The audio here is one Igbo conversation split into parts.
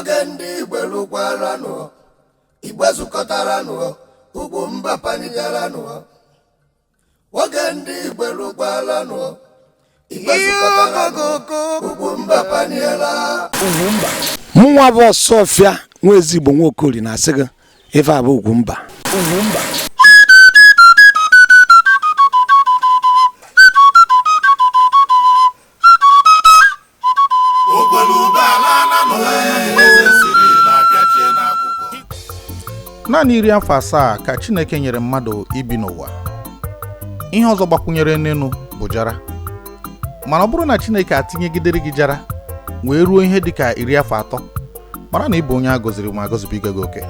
Oge ndị Igbo lụkwaranụ, Igbo zukọtaranụ, Ugwumba panigaranụ. Oge ndị Igbo lụkwaranụ, Igbo zukọtaranụ, Ugwumba paniela. Mụnwa bụ Ọsọfịa nwa ezigbo Nwaokori na-asị gị ife a bụ Ugwumba. Ugwumba. Naanị 70 afọ ka Chineke nyere mmadụ ibi n'ụwa. Ihe ọzọ gbakwunyere n'elu bụ jara. Mana ọ bụrụ na Chineke atinyegidere gị jara wee ruo ihe dịka 30 afọ, mara na ị bụ onye a gọziri ma gọzibiga gị oke.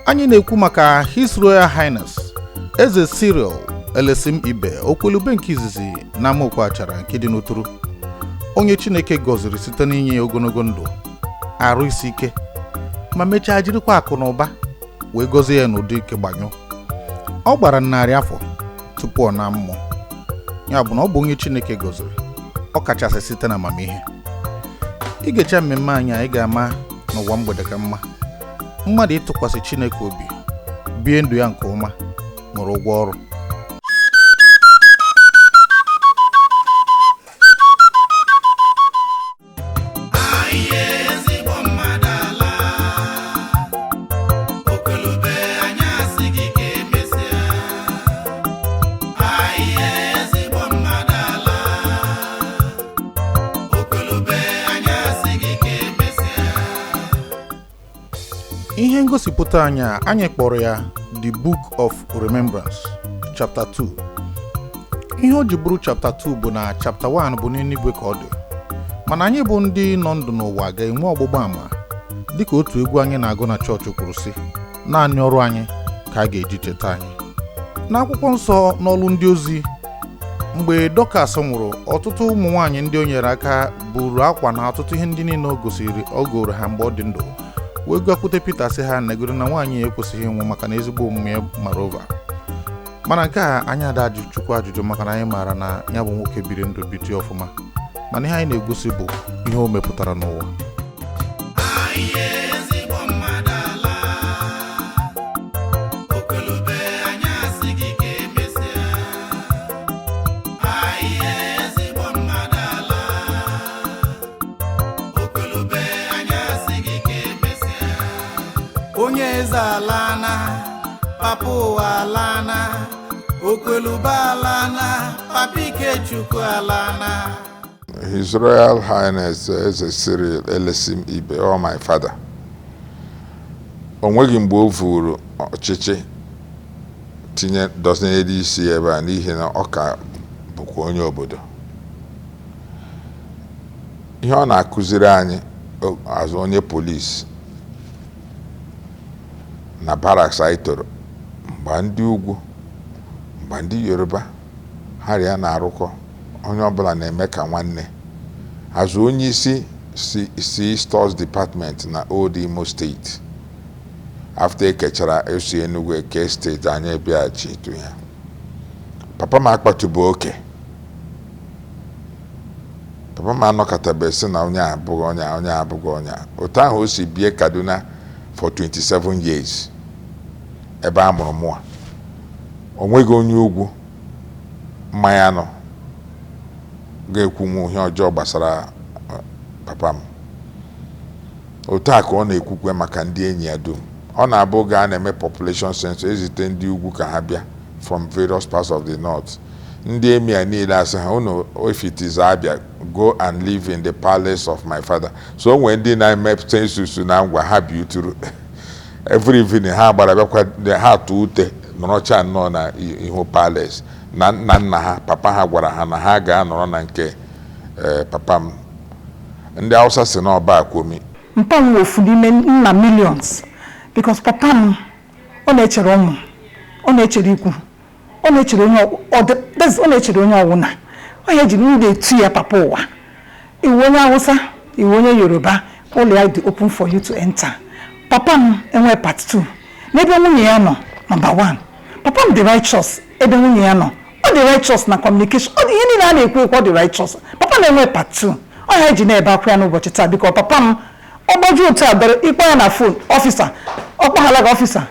Anyị na-ekwu maka His Royal Highness Eze Cyril Elesim Ibe Okwelube nke izizi na Amaokwe Achara nke dị n'Uturu, onye Chineke gọziri site n'inye ya ogologo ndụ, arụ isi ike, ma mechaa jirikwa akụ na ụba wee gọzie ya n'ụdị ike gbanyụ. Ọ gbara 100 afọ tupu ọ na mmụọ. Ya bụ na ọ bụ onye Chineke gọziri, ọ kachasị site na amamihe. Igecha mmemme anyị a, ị ga-ama n'ụwa mgbede ka mma. Mmadụ ịtụkwasị Chineke obi, bie ndụ ya nke ọma, nwere ụgwọ ọrụ. Ihe ngosipụta anyị a, anyị kpọrọ ya The Book of Remembrance, Chapter 2. Ihe o ji bụrụ Chapter 2 bụ na Chapter 1 bụ n'eluigwe ka ọ dị, mana anyị bụ ndị nọ ndụ n'ụwa ga-enwe ọgbụgba ama dịka otu egwu anyị na-agụ na chọọchị kwuru sị, naanị ọrụ anyị ka a ga-eji cheta anyị. N'akwụkwọ nsọ n'ọlụ ndị ozi, mgbe Dorcas nwụrụ, ọtụtụ ụmụ nwaanyị ndị o nyere aka buru akwa na ọtụtụ ihe ndị niile o gosiri ọ goro ha mgbe ọ dị ndụ wee gakwute Pita sị ha negoro na nwaanyị ya ekwesịghị ịnwụ maka na ezigbo omume ya mara ụva. Mana nke a anyị ada ajụ Chukwu ajụjụ maka na anyị maara na ya bụ nwoke biri ndụ bitu ya ọfụma, mana ihe anyị na-egosi bụ ihe o mepụtara n'ụwa. Onye eze alana, papa ụwa alana, Okwelube alana, papa Ikechukwu alana. His Royal Highness Eze Cyril Elesim Ibe, all my father. O nweghị mgbe o vuru ọchịchị tinye dọzinyere isi ebe a n'ihi na ọ ka bụkwa onye obodo. Ihe ọ na-akụziri anyị azụ onye polisi na barracks anyị toro, mgbe ndị ugwu, mgbe ndị Yoruba ha ya na-arụkọ, onye ọbụla na-eme ka nwanne. Azụ onye isi si Stores Department na Old Imo State, after ekechara esi Enugu eke steeti, anyị bịaghachi etu ya. Papa m akpatụbu oke, papa m anọkọtabe sị na onye a abụghị onye a, onye a abụghị onye a. Otu ahụ o si bie Kaduna for 27 years ebe a mụrụ mụa, o nweghị onye ugwu mmanya nọ ga-ekwunwu ihe ọjọọ gbasara papa m. Otu a ka ọ na-ekwukwe maka ndị enyi ya dum. Ọ na-abụ oge a na-eme population census, ezite ndị ugwu ka ha bịa from various parts of the north, ndị emir niile asị ha, unu, if it is Abia, go and live in the palace of my father. So o nwere ndị na-eme census na ngwa ha bi uturu. Every evening ha gbara bịakwa, ha atụ ute nọrọcha nnọọ na ihu palace na nna nna ha. Papa ha gwara ha na ha ga-anọrọ na nke papa m. Ndị Hausa si na ọba akwomi. Mpa m ofu n'ime nna millions, because papa m, ọ na-echere ụmụ, ọ na-echere ikwu, ọ na-echere onye ọ na-echere onye ọwụna. Ọ ya ejiri m na-etu ya papa ụwa. Iwu onye Hausa, iwu onye Yoruba, ụlọ ya dị open for you to enter. Papa m enwe part 2 n'ebe nwunye ya nọ. Number 1, papa m dị righteous ebe nwunye ya nọ. Ọ dị righteous na communication, ọ dị ihe niile a na-ekwu ekwu, ọ dị righteous. Papa na-enwe part 2. Ọ ya eji na-ebe akwa ya n'ụbọchị taa, biko papa m Ọ gbajuo otu a dọrọ ịkpọ ya na phone, officer, ọ kpọghala gị officer.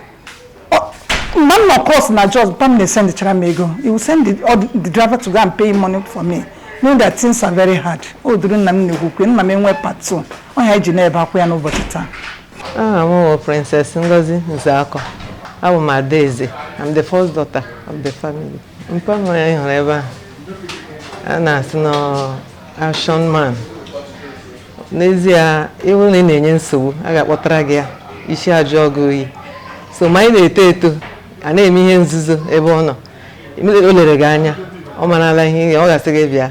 Mgbe m nọ course na Jos, papa m na-esendịchara m ego. He will send the driver to go and pay money for me, knowing that things are very hard. O duru nna m na-ekwukwe nna m enwe part 2 ọhịa eji na-ebe akwa ya n'ụbọchị taa. Aha m bụ Princess Ngozi Nzeakọ. Abụ m Adaeze. I'm the first daughter of the family. Mpa m onye hụrụ ebe a, a na-asị na action man. N'ezie, ịhụ na ị na-enye nsogbu, a ga-akpọtara gị ya isi ajụọ gị oyi. So ma anyị na-eto eto, a na-eme ihe nzuzo ebe ọ nọ. O lere gị anya, ọ marala ihe ọ ga-asị gị bịa.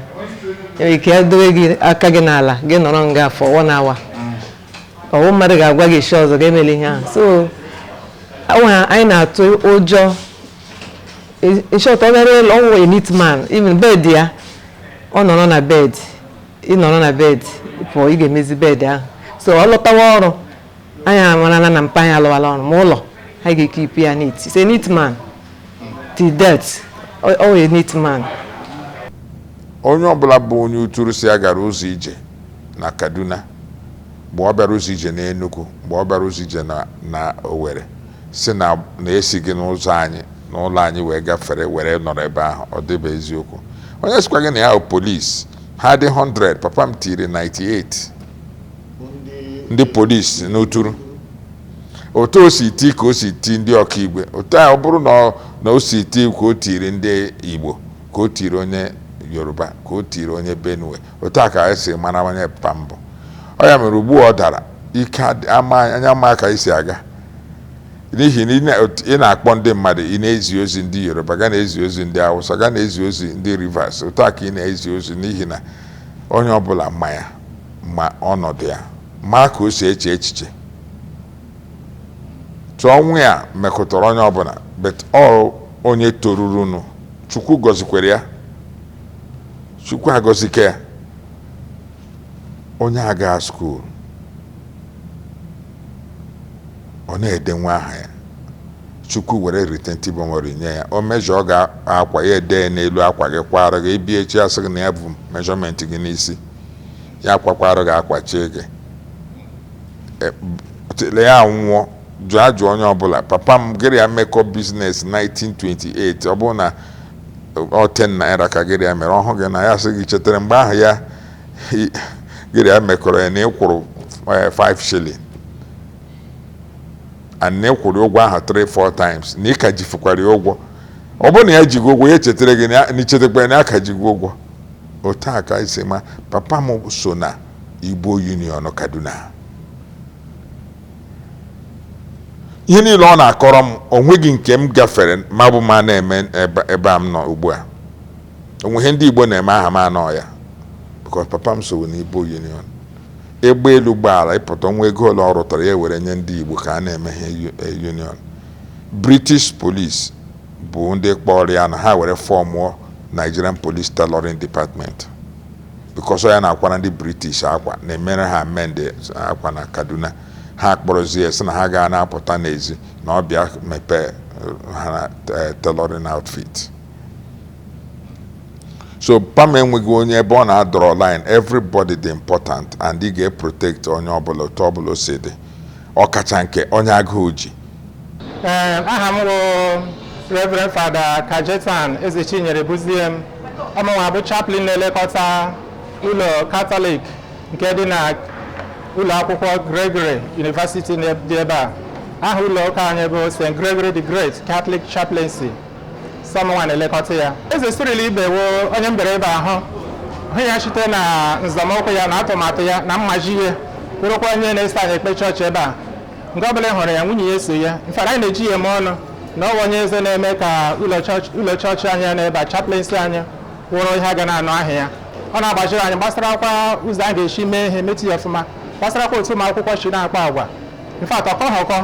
Enwere ike ya dowe gị aka gị n'ala, gị nọrọ nga for one hour. Ọwụ mmadụ ga-agwa gị isi ọzọ ga-emeli ihe ahụ. So anyị na-atụ ụjọ. In short, ọ bịara ịlụ, ọ wụ a neat man. Even bed ya, ọ nọrọ na bed, ị nọrọ na bed pụọ, ị ga-emezi bed ahụ. So ọ lọtawa ọrụ, anyị amarala na mpa anyị alụwala ọrụ, ma ụlọ anyị ga-ekeep ya neat. He's a neat man till death. Ọ wụ a neat man. Onye ọbụla bụ onye Uturu si ya gara ụzọ ije na Kaduna, mgbe ọ bịara ụzọ ije n'Enugu, mgbe ọ bịara ụzọ ije na Owerri, si na na-esi gị n'ụzọ anyị n'ụlọ anyị wee gafere were nọrọ ebe ahụ, ọ dịbe eziokwu. Onye sịkwa gị na ya bụ polisi ha dị 100, papa m tiri 98 ndị polisi n'Uturu. Otu o si ti ka o si ti ndị ọkaigwe, otu a ọ bụrụ na o si ti ka o tiri ndị Igbo, ka o tiri onye Yoruba, ka o tiri onye Benue, otu a ka esi mara onye papa mbụ. Ọ ya mere ugbu a ọ dara ike ama anya ama ka esi aga, n'ihi na ị na-akpọ ndị mmadụ, ị na-ezi ozi ndị Yoruba, ga na-ezi ozi ndị Hausa, ga na-ezi ozi ndị Rivers, otu a ka ị na-ezi ozi, n'ihi na onye ọbụla ma ya, ma ọnọdụ ya, ma ka o si eche echiche. Tụọ ọnwụ ya mekọtara onye ọbụla, but ọ onye torurunu, Chukwu gọzikwere ya, Chukwu agọzike ya. Onye aga school, ọ na-ede nwa aha ya, Chukwu were retentive memory nye ya. O mejọ ga akwa ya, ede n'elu akwa gị, kwara gị ibi echi, asị gị na ya bụ measurement gị n'isi ya, kwakwara gị akwa chie gị. Tele ya nwụọ, jụọ ajụ onye ọbụla. Papa m gịrị ya mekọ business 1928, ọ bụrụ na ọ 10 naira ka gịrị ya mere ọhụ gị na ya sị gị chetara mgbe ahụ ya gịrị ya mekọrọ ya na ịkwụrụ 5 shilling and na ịkwụrụ ụgwọ ahụ 3 4 times, na ị ka jifukwara ya ụgwọ. Ọ bụrụ na ya jigo ụgwọ ya, echetara gị na ichetakwa na ya ka jigo ụgwọ. Otu a ka esi ma papa m so na Igbo Union Kaduna. Ihe niile ọ na-akọrọ m, o nweghị nke m gafere ma bụ ma na-eme ebe a m nọ ugbu a. Onwe ihe ndị Igbo na-eme aha m anọ ya, because papa m so na Igbo Union. Egbe elu gbaala ịpụta nwa ego ole ọ rụtara ya were nye ndị Igbo ka a na-eme ihe union. British Police bụ ndị kpọrọ ya na ha were formụọ Nigerian Police Tailoring Department, because ya na-akwara ndị British akwa, na-emere ha amend akwa na Kaduna. Ha kpọrọzie sị na ha ga na-apụta n'ezi na ọ bịa mepee ha tailoring outfit. So pam enweghị onye ebe ọ na-adọrọ line. Everybody dị important and ị ga-protect onye ọbụla otu ọbụla o si dị, ọkacha nke onye agụụ ji. Ee, aha m bụ Reverend Father Kajetan Ezechinyere Buzie m. Ọmụnwa bụ chaplain na-elekọta ụlọ Katọlik nke dị na ụlọ akwụkwọ Gregory University dị ebe a. Aha ụlọ ụka anyị bụ St. Gregory the Great Catholic Chaplaincy. Sọmụnwa na-elekọta ya. Eze Cyril Ibewo, onye m bịara ebe ahụ hụ ya site na nzọmụkwụ ya na atụmatụ ya na mmaji ya, bụrụkwa onye na-eso anyị ekpe chọọchị ebe a. Nke ọbụla ị hụrụ ya, nwunye ya eso ya mfara. Anyị na-eji ya eme ọnụ na ọ bụ onye eze na-eme ka ụlọ chọọchị anyị na ebe a, chaplaincy anyị, wụrụ ihe a ga na-anụ aha ya. Ọ na-agbaziri anyị gbasarakwa ụzọ anyị ga-esi mee ihe metụ ya ọfụma, gbasarakwa otu ụmụ akwụkwọ si na-akpa agwa. In fact, ọkọ ha ọkọ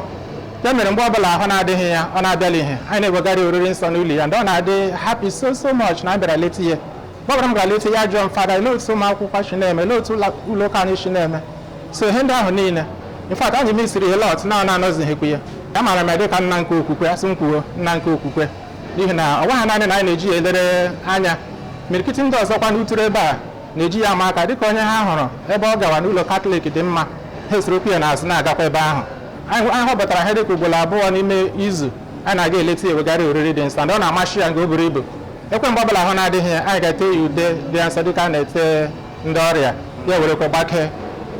ya mere mgbe ọbụla ahụ na-adịghị ya, ọ na-abịala ihe anyị na-ewegara oriri nsọ n'ụlọ ya, ndị ọ na-adị happy so so much na a bịara leta ihe. Mgbe ọbụla m gara leta ya, jụọ m, "Fada, olee otu ụmụ akwụkwọ si na-eme? Olee otu ụlọ ụka anyị si na-eme?" So ihe ndị ahụ niile, in fact, anyị misiri a lot na ọ na-anọzighịkwu ya. Ya mara m ya dịka nna nke okwukwe. Asị m kwuo nna nke okwukwe, n'ihi na ọ nwaghị naanị na anyị na-eji ya elere anya, mirikiti ndị ọzọkwa n'uturu ebe a na-eji ya ama aka dịka onye ha hụrụ ebe ọ gawa n'ụlọ Katọlik dị mma. Ha esorokwu ya n'azụ na-agakwa ebe ahụ. Anyị họpụtara ha dịka ugboro 2 n'ime izu anyị na-aga eleta ya, ewegara oriri dị nsọ, ndị ọ na-amasị ya nke o buru ibu. Ekwe mgbe ọbụla ahụ na-adịghị ya, anyị ga-ete ya ude dị nsọ dịka a na-ete ndị ọrịa, ya werekwa gbakee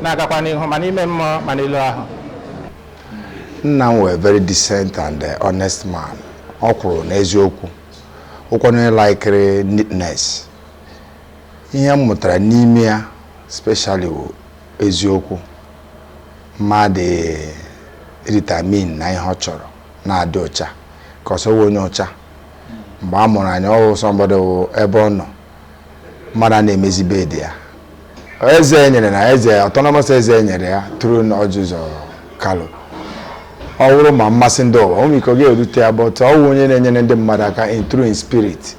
na-agakwa n'ihu ma n'ime mmụọ ma n'elu ahụ. Nna m were very decent and honest man. Ọ kwuru n'eziokwu, ụkwanụ onye likere neatness. Ihe m mụtara n'ime ya specially wụ eziokwu, mmadụ determine na ihe ọ chọrọ na-adị ọcha ka ọsọ wụ onye ọcha. Mgbe a mụrụ anyị, ọwụ somebody wụ ebe ọ nọ mmadụ a na-emezi bed ya. Eze nyere na eze autonomous, eze nyere ya through Orji Uzor Kalu. Ọ wụrụ ma mmasị ndị ụwa ụmụ ike ọ ga-erute ya, but ọ wụ onye na-enyere ndị mmadụ aka in true in spirit.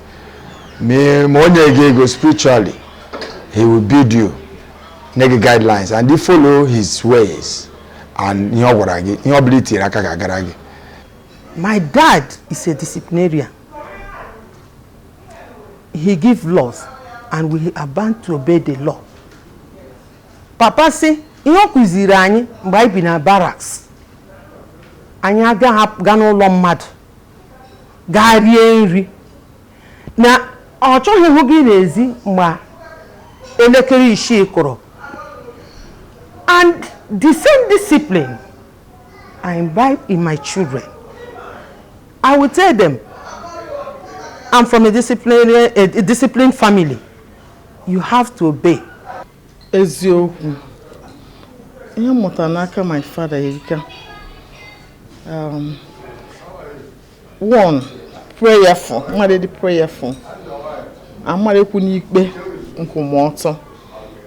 Ma onye gị ego, spiritually he will build you, nye gị guidelines and you follow his ways, and ihe ọ gwara gị, ihe ọ bụla i tinyere aka ga-agara gị. My dad is a disciplinarian. He give laws and we are bound to obey the law. Papa sị ihe ọ kụziri anyị mgbe anyị bi na barracks, anyị agaghị gaa n'ụlọ mmadụ gaa rie nri, na ọ chọghị ịhụ gị n'ezi mgbe elekere 6 kụrụ. And the same discipline I imbibe in my children. I will tell them, I'm from a disciplined family. You have to obey. Eziokwu, ihe m mụtara n'aka my father erika. One, prayerful, mmadụ dị prayerful, amara ekwu n'ikpe nkwụmọtọ.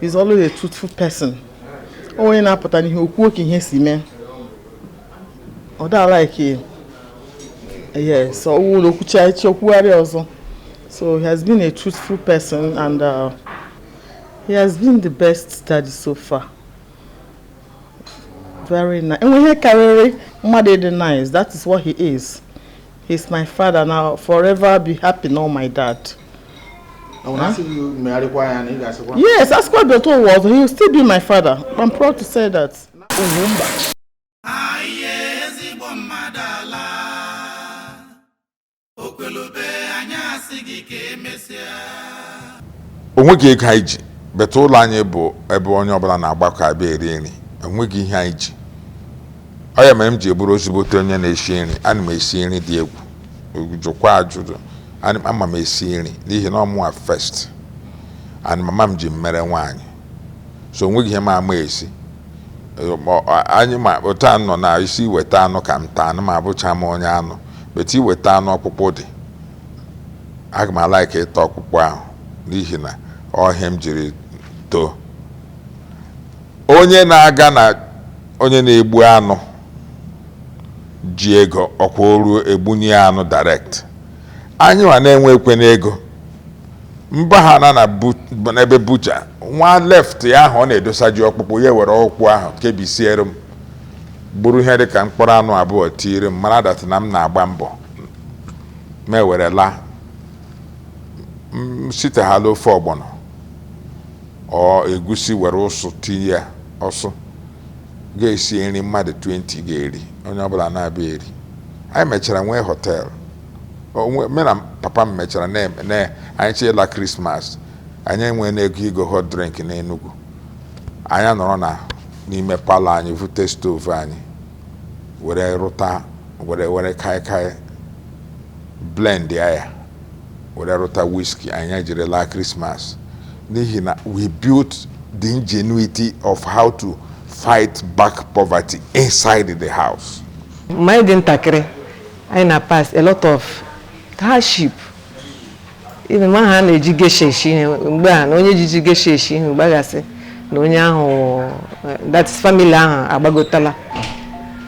Is always a truthful person. Onye na-apụta n'ihe okwu ka ihe si mee, ọ da like, yes, ọ wụ okwucha echi okwugharị ọzọ. So he has been a truthful person and he has been the best daddy so far. Very nice. Enwe ihe karịrị mmadụ dị nice, that is what he is. He's my father now, forever be happy now, my dad. Megharịkwa ya na ị ga-asịkwa? Yes, asịkwa bịa ụwa ọzọ, he will still be my father. I'm proud to say that. Ugwumba. Ezigbo mmadụ ala okwelube, anyị asị gị ka emesịa. Onweghị ego anyị ji beta. Ụlọ anyị bụ ebe onye ọbụla na-agbakọ abịa eri nri. Enweghị ihe anyị ji. Ọ ya mere m ji eburu ezigbote onye na-esi nri. Ana m esi nri dị egwu. Jụkwa ajụjụ, ama m esi nri n'ihi na ọmụwa first and mama m ji m mere nwaanyị, so onweghị ihe m ama esi. Anyị ma otu a nọ na isi weta anụ ka m taa anụ m, abụcha m onye anụ beta. Iweta anụ ọkpụkpụ dị, aga m a-like ịta ọkpụkpụ ahụ n'ihi na ọhịa m jiri too. Onye na-aga na onye na-egbu anụ ji ego ọkwa ruo egbunye anụ direct, anyị nwa na-enwe ekwe n'ego mba ha na n'ebe bucha nwa left ya ahụ, ọ na-edosa ji ọkpụkpụ ya, were ọkpụkpụ ahụ kebisiere m, gburu ihe dịka mkpụrụ anụ 2 tiere m, mara that na m na-agba mbọ ma ewere laa m siteghala ofe ọgbọnọ ọ egusi, were ụsụ tinye ya ọsụ, ga-esi nri mmadụ 20 ga-eri, onye ọbụla na-abịa eri. Anyị mechara nwee hotel me na papa m mechara na anyị chịla Christmas, anyị enwee n'ego igo hot drink n'Enugu. Anyị nọrọ na n'ime parlour anyị, vute stove anyị, were rụta, were kaikai blend ya, were rụta whisky, anyị jiri laa Christmas n'ihi na we built the ingenuity of how to fight back poverty inside the house. Mgbe anyị dị ntakịrị, anyị na-pass a lot of hardship. Even ma ha na-eji gesha esi ihe mgbe a, na onye jiji gesha esi ihe mgbe a gasị na onye ahụ, that is, family ahụ agbagotala.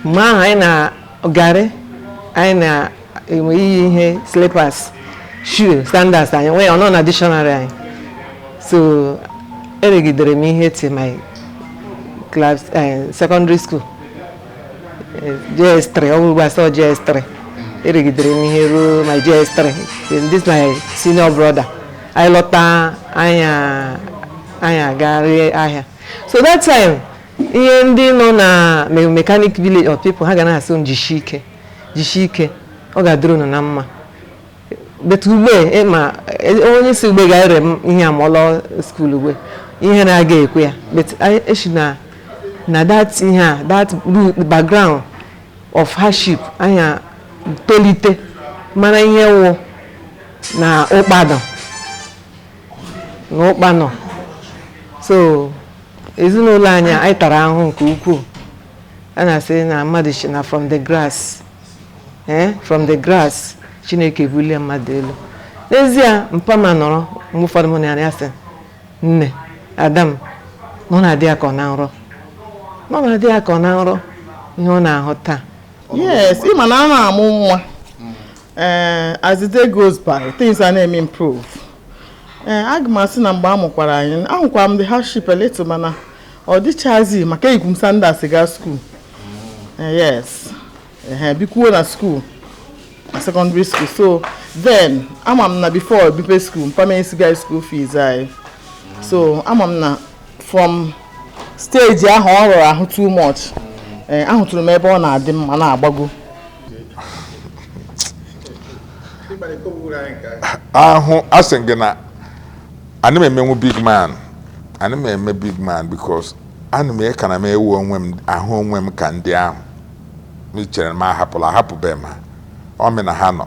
Mgbe ahụ anyị na garị, anyị na-enwe iyi ihe slippers, shoe, sandals, anyị nwee ọ nọ na dictionary anyị. So eregidere m ihe till my class secondary school, JS3. Ọ bụrụ asọ JS3, eregidere m ihe ruo my JS3. This my senior brother, anyị lọta, anyị aga rie ahịa. So that time Ihe ndị nọ na mechanic village of people, ha ga na-asị m jisie ike, jisie ike, ọ ga-adịrị unu na mma. But ugbe ma onye si ugbe ga-ere m ihe amụọla school ugbe ihe na-aga ekwe ya. But eshi na that ihe a, that background of hardship, anya tolite mara ihe wụ na ụkpa nọ na ụkpa nọ. So ezinụlọ anyị, anyị tara ahụhụ nke ukwuu. A na-asị na mmadụ si na from the grass, from the grass Chineke bulie mmadụ elu. N'ezie, mpa ma nọrọ mgbe ụfọdụ mụ na ya sị, "Nne Adam," na ọ na-adị ya ka ọ na nrọ, na ọ na-adị ya ka ọ na nrọ ihe ọ na-ahụ taa. Yes, ịma na a na-amụ nwa, as the day goes by, things are na-eme improve. Ee, aga m asị na mgbe a mụkwara anyị, ahụkwara m the hardship a little, mana ọ dịchazi maka eyikwu m sandals gaa school. Yes, ehe, bikwuo na school, na secondary school. So then ama m na before ebipe school, mpa esiga school fees anyị. So ama m na from stage ahụ ọ rụrụ ahụ too much. Ee, ahụtụrụ m ebe ọ na-adị mma na-agbago. Ahụ asị gị na ana m emenwu big man, ana m eme big man because ana m eka na m ewu onwe m, ahụ onwe m ka ndị ahụ m chere m ahapụla, ahapụbeghị m ha. Ọ na ha nọ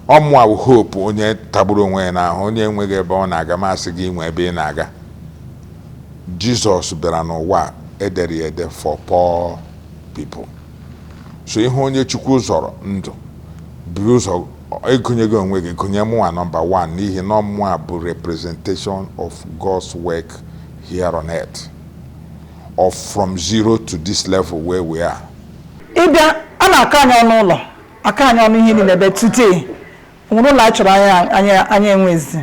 ọmụa bụ hope onye tagburu onwe ya n'ahụ, onye enweghị ebe ọ na-aga, masị gị inwe ebe ị na-aga. Jizọs bịara n'ụwa, edere ya ede for poor people. So ihe onye Chukwu zọrọ ndụ bụ ụzọ ịgụnyego onwe gị, gụnye mụnwa number 1, n'ihi na ọmụa bụ representation of God's work here on earth, of from zero to this level where we are. Ịbịa a na-akọ anyị ọnụ ụlọ, aka anyị ọnụ ihe niile ebe today nwere ụlọ anyị chọrọ, anyị anyị enwezi.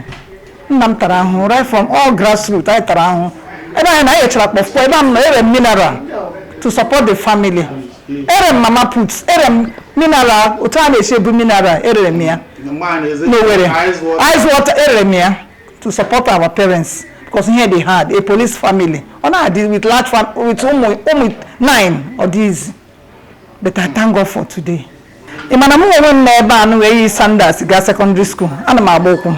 Nna m tara ahụhụ right from all grassroots. Anyị tara ahụhụ ebe anyị na anyị chọrọ kpọfụkpọ ebe m nọ. Ere m mineral to support the family, ere m mama put, ere m mineral, otu a na-esi ebu mineral, erere m ya n'Owerri, ice water, erere m ya to support our parents because ihe dị hard. A police family, ọ na-adị with large fam with ụmụ ụmụ 9, ọ dị easy. But I thank God for today. Ị mana mụ onwe m nọ ebe a nụ wee yi sandals gaa secondary school, ana m agba ụkwụ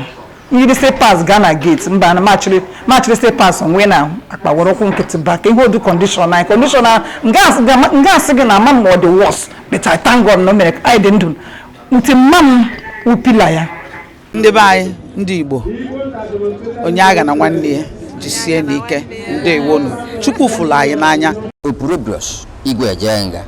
yiri slippers gaa na gate. Mba, na machịrị slippers nwee na akpa were ụkwụ nkịtị ba ka ihe odu condition anyị, condition a nga asị gị na ama m ọ dị worse. But I thank God na o mere anyị dị ndụ ntị mma m wụ pillar ya. Ndị be anyị, ndị Igbo, onye agha na nwanne ya, jisie n'ike. Ndewonu. Chukwu fụrụ anyị n'anya. Opurobios Igwe Ejenga.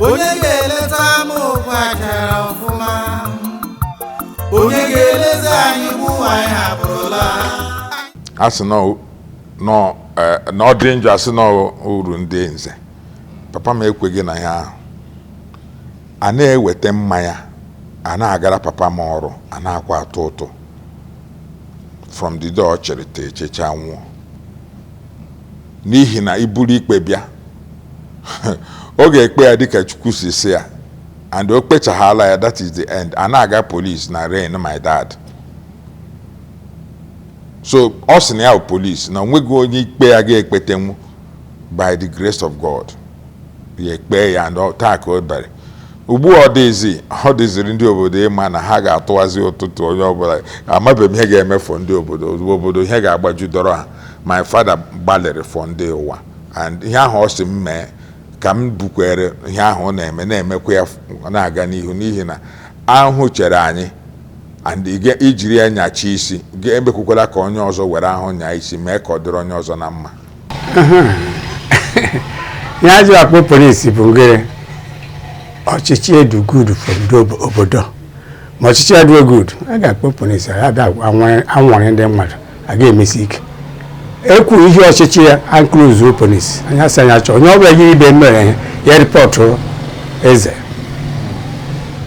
Onye ga-eleta m ụkwa achara ọfụma, onye ga-elezi anyị bụ anyị hapụrụla. A sị na ọ dị njọ, asị na uru ndị nze. Papa m ekweghị na ya ahụ. A na-eweta mmanya, a na-agara papa m ọrụ, a na-akwa atụ ụtụ from the door. Ọ chere ta echecha nwụọ n'ihi na iburu ikpe bịa, ọ ga-ekpe ya dịka Chukwu si si ya, and o kpechaghala ya, that is the end. A na-aga police na rain my dad. So ọ sị na ya bụ police na onweghị onye ikpe ya ga-ekpetenwu. By the grace of God, ya ekpe ya, and taa ka o bere ugbu a. Ọ dịzi, ọ dịziri ndị obodo ịma na ha ga-atụwazi ụtụtụ. Onye ọbụla amabeghị m ihe ga-emefu ndị obodo obodo, ihe ga-agbaju dọrọ ha. My father gbalịrị for ndị ụwa, and ihe ahụ ọ sị m mee ka m bukwere, ihe ahụ ọ na-eme na-emekwa ya na-aga n'ihu, n'ihi na ahụhụ chere anyị. And ijiri ya nyachi isi gị, emekwakwala ka onye ọzọ were ahụ nyaa isi, mee ka ọ dịrị onye ọzọ na mma. Ihe a ji akpọ polisi bụ ngịrị ọchịchị edu good for ndị obodo, ma ọchịchị adịghị good, a ga-akpọ polisi a bịa anwụrị ndị mmadụ, a ga-emesi ike ekwu ihe ọchịchị ya ankụlụzuo polisi. Anya sị anya chọọ onye ọbụla yiri ibe mere ihe ya, report eze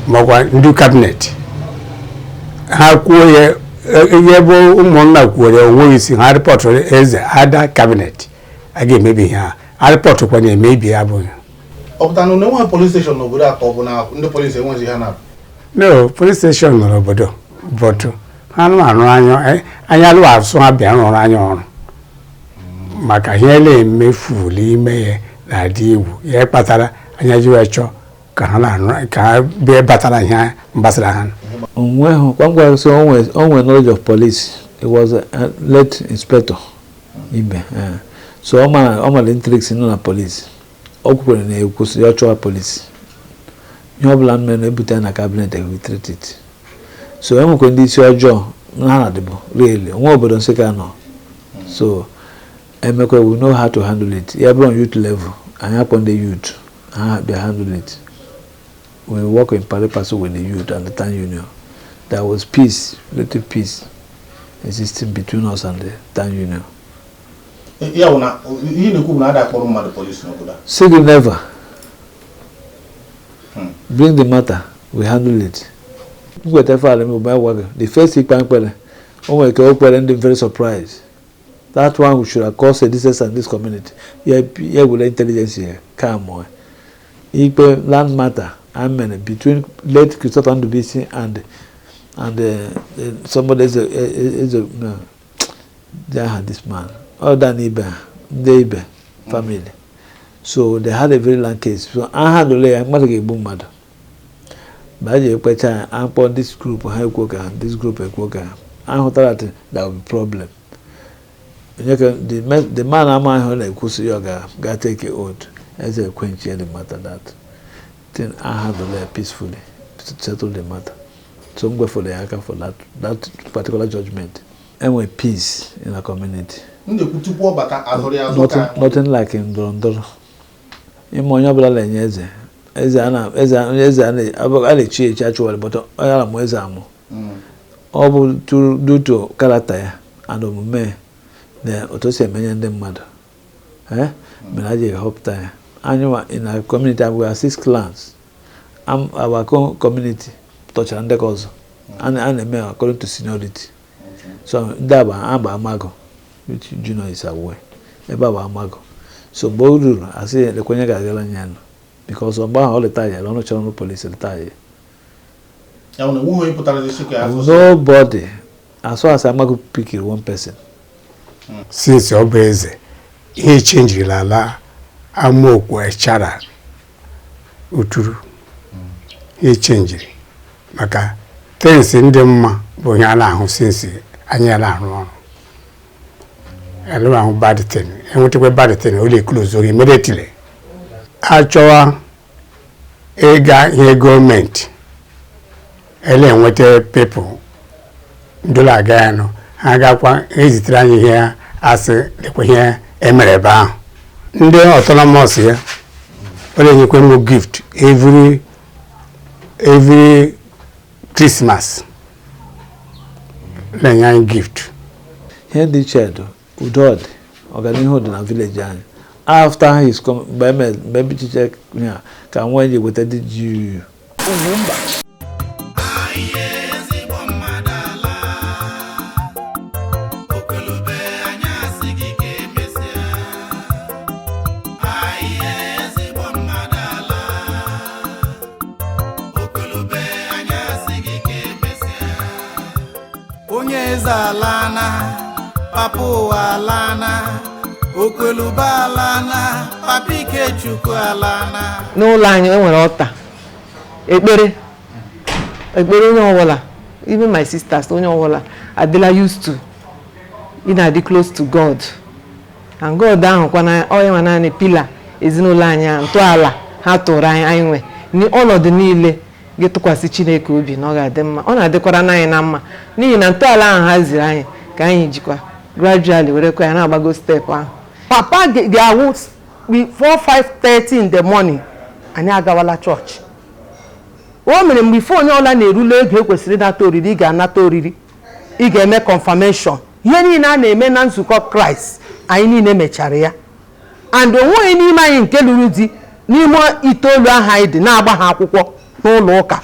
makwa ndị cabinet ha kwuo ya. Ihe bụ ụmụnna kwuore onweghị isi ha report eze ada cabinet, a ga-emebi ihe ha a report kwa na-emebi ya abụghị. Ọ pụtara na enweghị police station n'obodo a, ka ọ bụ na ndị polisi enweghị ha na? No, police station nọ n'obodo, but ha nụ arụ anya anya alụ asụ ha bịa rụrụ anya ọrụ, maka ihe na-emefu n'ime ya na-adị egwu. Ya kpatara anya ji wee chọọ ka ha na-arụ ka ha bịa batara ihe gbasara ha. Onweghị kwamgwa so onwe knowledge of police. He was a late inspector Ibe, so ọ mara intrigues nọ na police. O kwukwere na ekwesịrị ya chọwa police, ihe ọbụla mere na-ebute na cabinet, we treat it. So enwekwa ndị isi ọjọọ ha na dịbụ really onwe obodo Nsụka nọ, so emekwa we know how to handle it. Ya bụrụ on youth level, anyị akpọ ndị youth ha bịa handle it. We work in pari passu with the youth and the town union. There was peace, relative peace existing between us and the town union. Ya bụ na ihe ị na-ekwu bụ na ada akpọrọ mmadụ polisi n'obodo a? Say never. Bring the matter, we handle it. Nkweta file m bụ gwa gị the first ikpe mkpere o nwere ka o kwere ndị very surprised. That one should have caused a disaster in this community. Ya ya were intelligence ya calm. Ikpe land matter amen between late Christopher Ndubisi and somebody is a no, they had this man other than Ibe, ndị Ibe family, so they had a very long case, so a handle ya, mmadụ ga-egbu mmadụ mgbe a ji ekpecha ya, akpọ this group, ha ekwo ka this group ekwo ka ahụtara that there will be problem. Onye ka the man amaghị ọ na-ekwusi ya, ọ ga take a oath, eze ekwenchi the matter, that thing a handle ya peacefully, settle the matter. So m gwefere ya aka for that particular judgment. Enwe peace in our community. M na-ekwu tupu ọ bata, azụrụ ya azụ Nothing, ka nothing like ndọrọ ndọrọ ime onye ọbụla na-enye eze eze a na eze onye eze a na-echi echi achụwara, but onye na-amụ eze amụ, ọ bụ due to character ya and omume na otu o si emenye ndị mmadụ, mere a ji họpụta ya. Anyị nwa in our community, we are six clans. Our community tọchara ndị ka ọzọ a na-eme according to seniority, so ndị a bụ agba amago, which Junior is aware ebe a bụ amago. So mgbe o ruru, asị lekwenye ga-agara anya nụ, because mgbe ahụ ọ retire, ọrụ chọrọ ọrụ polisi retire. Ya bụ na enweghị onye pụtara isi ka ya asụsụ? Nobody, as far as amago pick one person. Since ọ bụ eze, ihe chenjirila ala Amaokwe Echara Uturu, ihe chenjiri maka things ndị mma bụ ihe a na-ahụ. Since anyị ya na-arụ ọrụ alụ ahụ, bad thing enwetakwa, bad thing o close oge immediately. Achọwa ịga ihe gọọmenti ele enweta people ndụla aga ya nụ, ha gakwa ezitere anyị ihe asị lekwa ihe emere ebe ahụ. Ndị autonomous ya, ọ na-enyekwa m gift every Christmas, na-enye anyị gift. Ihe dị iche dị, udo dị, ọganihu dị na village anyị. After his come, mgbe eme mgbe ebichiche ya ka nwa ji weta dị GUU. Ugwumba. Ezigbo mmadụ ala okwelube anyị, asị gị ka emesịa ahịa. Ezigbo mmadụ ala okwelube anyị, asị gị ka emesịa. Onye eze alana, papa ụwa alana, okwelube alana, papa Ikechukwu alana. N'ụlọ anyị e nwere ọta ekpere, ekpere onye ọbụla, even my sisters, onye ọbụla adịla used to ị na-adị close to God, and God ahụ kwa na ọ ya nwa naanị pillar ezinụlọ anyị a, ntọala ha tụrụ anyị, anyị nwe n'ọnọdụ niile. Gị tụkwasị Chineke obi na ọ ga-adị mma, ọ na-adịkwara anyị na mma, n'ihi na ntọala ahụ ha ziri anyị ka anyị jikwa gradually werekwa ya na-agbago step ahụ. Papa ga-awụ 4, 5:30 in the morning, anyị agawala chọọchị. O mere mgbe ife onye ọla na-erule ego ekwesịrị ịnata oriri, ị ga-anata oriri, ị ga-eme confirmation, ihe niile a na-eme na nzukọ Kraịst, anyị niile mechara ya. And onweghị n'ime anyị nke lụrụ di n'ime itoolu ahụ anyị dị na-agba ha akwụkwọ n'ụlọ ụka.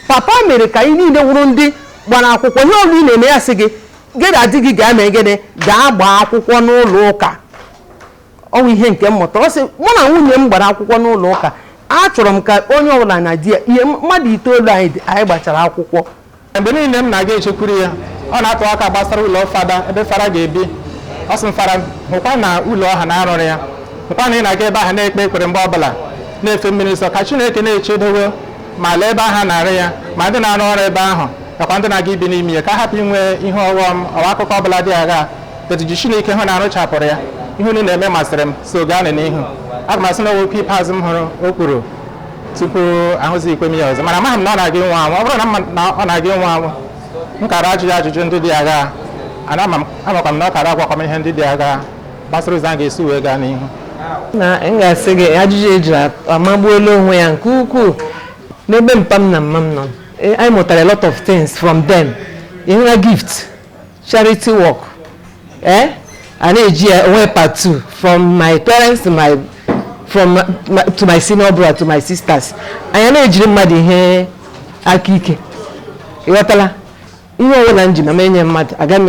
Papa mere ka anyị niile wụrụ ndị gbara akwụkwọ. Ihe ọbụla ị na-eme, ya sị gị, gị na di gị ga-eme gịnị? Gaa gbaa akwụkwọ n'ụlọ ụka. Ọ bụ ihe nke mmụta. Ọ sị mụ na nwunye m gbara akwụkwọ n'ụlọ ụka. Achọrọ m ka onye ọbụla na di ya. Ihe mmadụ itoolu anyị dị, anyị gbachara akwụkwọ. Mgbe niile m na-aga echekwuru ya, ọ na-atụ aka gbasara ụlọ fada, ebe fada ga-ebi. Ọ sị m, "Fada, hụkwa na ụlọ ọha na-arụrụ ya, hụkwa na ị na-aga ebe ahụ na-ekpe ekpere mgbe ọbụla, na-efe mmiri nsọ, ka Chineke na-echedowe ma lee ebe ahụ na-arụ ya, ma ndị na-arụ ọrụ ebe ahụ nakwa ndị na-aga ibi n'ime ya, ka a hapụ inwe ihe ọghọm ọwa akụkọ ọbụla dị agha etu ji Chineke hụ na arụchapụrụ ya. Ihe unu na-eme masịrị m, so gaa n'ihu." Aga m asị na okwu ikpeazụ m hụrụ o kwuru tupu ahụzi ikwe m ya ọzọ, mana amaghị m na ọ na-aga ịnwụ anwụ. Ọ bụrụ na m ma na ọ na-aga ịnwụ anwụ, m kara ajụ ya ajụjụ ndị dị agha ana. Ama m, amakwa m na ọ kara agwakwa m ihe ndị dị agha gbasara ụzọ a ga-esi wee gaa n'ihu. Na m ga-asị gị, ajụjụ ejiri amagbuola onwe ya nke ukwuu. N'ebe mpa m na mma m nọ, anyị mụtara a lot of things from them. Ịhụra gift, charity work, a na-eji ya onwe part two from my parents to my from my, to my senior brother, to my sisters. Anyị na-ejiri mmadụ ihe aka ike, ịghọtala? Ihe ọbụla m ji ma m enye mmadụ, aga m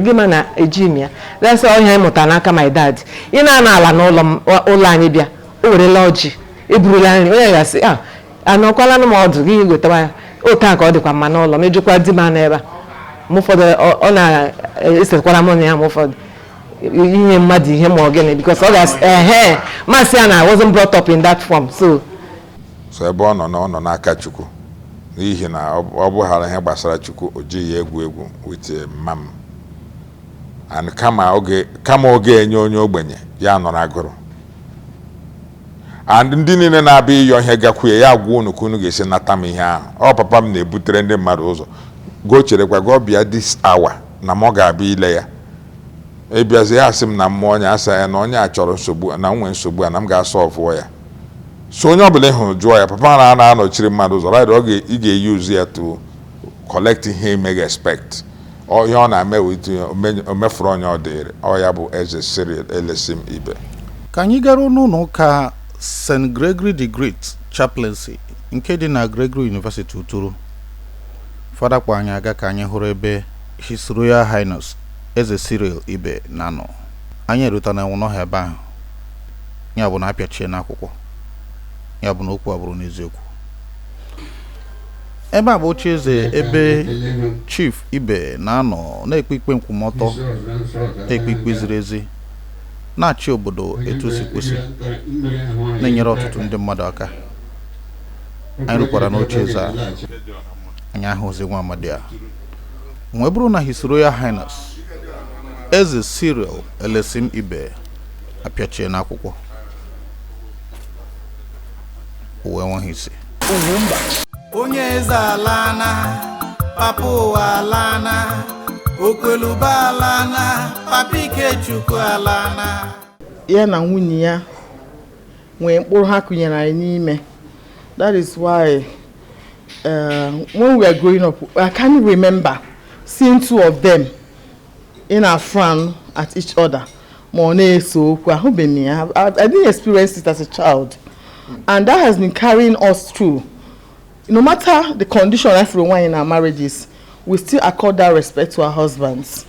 gị ma na eji m ya. That's all ihe anyị mụtara n'aka my dad. Ị na-ana ala n'ụlọ m, ụlọ anyị bịa, o werela ọjị, eburula nri, onye ga-asị a anọkwala m ọdụ gị gotawa ya. Otu a ka ọ dịkwa mma n'ụlọ m. Ejikwa di m anọ ebe a, mgbe ụfọdụ ọ na-esekwara mụ na ya, ma ụfọdụ inye mmadụ ihe ma ọ gịnị, because ọ ga-asị ehe masị ya na I wasn't brought up in that form, so So ebe ọ nọ na ọ nọ n'aka Chukwu, n'ihi na ọ bụghara ihe gbasara Chukwu, o jighị ya egwu egwu with mma m. And kama oge enye onye ogbenye, ya nọrọ agụrụ. And ndị niile na-abịa ịyọ ihe gakwuye ya, gwa unu ka unu ga-esi nata m ihe ahụ. Ọ papa m na-ebutere ndị mmadụ ụzọ go cherekwa go bịa this hour na m ọ ga-abịa ile ya. Ịbịazi, ya asị m na mmụọ onye asa ya na onye a chọrọ nsogbu na nwee nsogbu a na m ga-asọvụọ ya. So onye ọbụla ị hụrụ, jụọ ya. Papa na na-anọchiri mmadụ ụzọ, right? Ọ ị ga-eyuzu ya to collect ihe ime expect. Ọ ihe ọ na-eme wụ o mefuru onye ọ dịrị. Ọ ya bụ Eze Cyril Elesim Ibe. Ka anyị garuo n'ụlọ ụka St. Gregory the Great Chaplaincy nke dị na Gregory University Uturu, fada kpọ anyị aga ka anyị hụrụ ebe His Royal Highness Eze Cyril Ibe na-anọ. Anyị erutana n'ọha ebe ahụ, ya bụ na apịachie n'akwụkwọ, ya bụ na okwu a bụrụ n'eziokwu. Ebe a bụ oche eze ebe Chief Ibe na-anọ na-ekpe ikpe nkwụmọtọ, na-ekpe ikpe ziri ezi, na-achị obodo etu o si kwesị, na-enyere ọtụtụ ndị mmadụ aka. Anyị rukwara n'oche eze a, anyị ahụzi nwa amadi a wee bụrụ na His Royal Highness Eze Cyril Elesim Ibe apịachie n'akwụkwọ, o wee nweghị isi. Onye eze alana, papa ụwa alana, okweluba alana, papa Ikechukwu alana. Ya na nwunye ya nwee mkpụrụ ha kụnyere anyị n'ime. That is why when we are growing up, I can't remember seeing two of them in a frown at each other ma ọ na-ese okwu. Ahụbeghị m ya. I didn't experience it as a child, and that has been carrying us through. No matter the condition afro nwaanyị in our marriages, we still accord that respect to our husbands,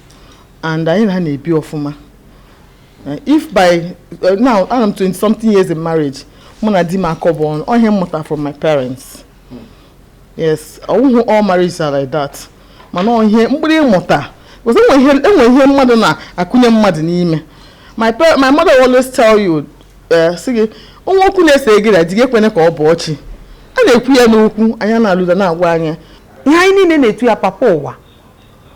and anyị na ha na-ebi ọfụma. If by now I'm 20 something years in marriage, mụ na di m akọbọ ọnụ. Ọ ihe m mụta from my parents. Yes, ọwụhụ all marriages are like that, mana ọ ihe mkpụrụ ịmụta, because enwe ihe mmadụ na-akụnye mmadụ n'ime. My mother will always tell you, sị gị, onwe okwu na-ese gị na di gị, ekwene ka ọ bụ ọchị a na-ekwu ya n'okwu anya na-alụda na-agwa anya. Ihe anyị niile na-etu ya papa ụwa,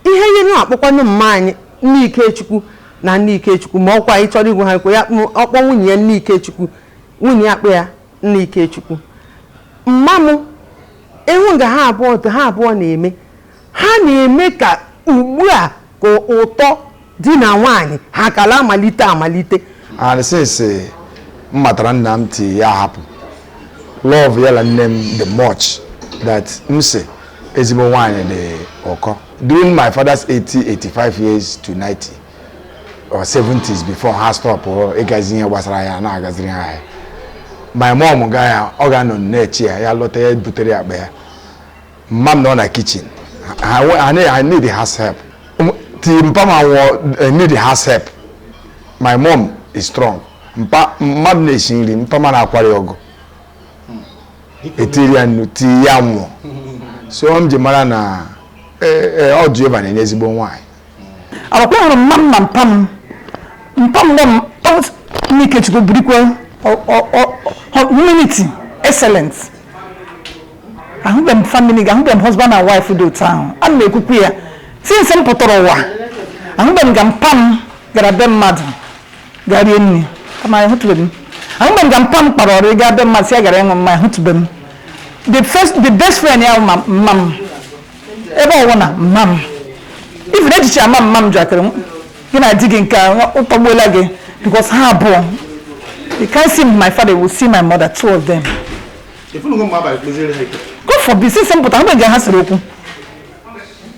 ihe na-akpọkwanụ mma anyị nne Ikechukwu na nne Ikechukwu, ma ọkwa anyị chọrọ igwu ha ekwe ya ọkpọ nwunye ya nne Ikechukwu, nwunye ya akpọ ya nne Ikechukwu. Mma m Ịhụ nga ha abụọ otu ha abụọ na-eme, ha na-eme ka ugbu a ka ụtọ di na nwaanyị ha kala amalite amalite. And since m matara nna m ti ya hapụ love ya na nne m the much that m si ezigbo nwaanyị dị ụkọ. During my father's 80, 85 years to 90 or 70s, before ha stop ịgazi ihe gbasara ya na-agaziri ha ahịa, my mom ga ya, ọ ga-anọ na-eche ya, ya lọta, ya butere ya akpa ya. Mma m nọ na kitchen, I need house help till mpa ma nwụọ. I need house help. My mom is strong. Mpa, mma m na-esi nri, mpa ma na-akwari ọgụ, etiri ya nnu tii ya nwụọ. So m ji mara na ọ Jehova na-enye ezigbo nwaanyị. Akwụkwọ hụrụ mma m na mpa m, mpa m nọ m n'Ikechukwu burikwa humility, excellence. Ahụbeghị m family, ahụbeghị m husband and wife dị otu ahụ. Ana m ekwukwu ya, since m pụtara ụwa, ahụbeghị m ka mpa m gara be mmadụ gaa rie nri, kama ahụtụbeghị m. Ahụbeghị m ka mpa m kpara ọrụ gaa be mmadụ si ya gara ịṅụ mmanya, ahụtụbeghị m. The first, the best friend ya ma mma m ebe ọwụ na mma m even echiche ama mma m jakịrị gị na di gị nke a ụtọgbuola gị, because ha abụọ, you can't see my father, will see my mother, two of them. God forbid. Since m pụtara, mgbe nke ha sịrị okwu,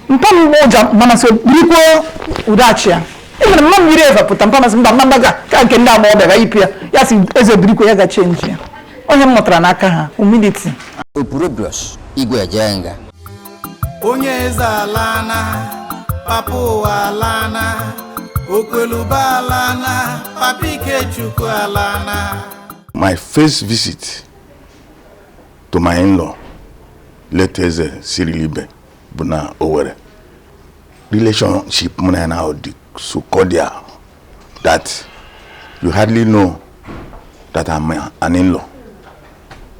mpa m ụja mana so birikwuo udachi ya. Even mma m yiri efe pụta, mpa masị mba mba ga ka nke ndị agbọghọbịa ga yipụ ya, ya si eze birikwo ya ga change ya. Onye m mụtara n'aka ha, humility. Opurobios Igwe Ejenga. Onye eze alana, papa ụwa alana, okweluba alana, papa Ikechukwu alana. My first visit to my in-law, late Eze Cyril Ibe, bụ na Owerri. Relationship mụ na ya now dị so cordial that you hardly know that I'm an in-law.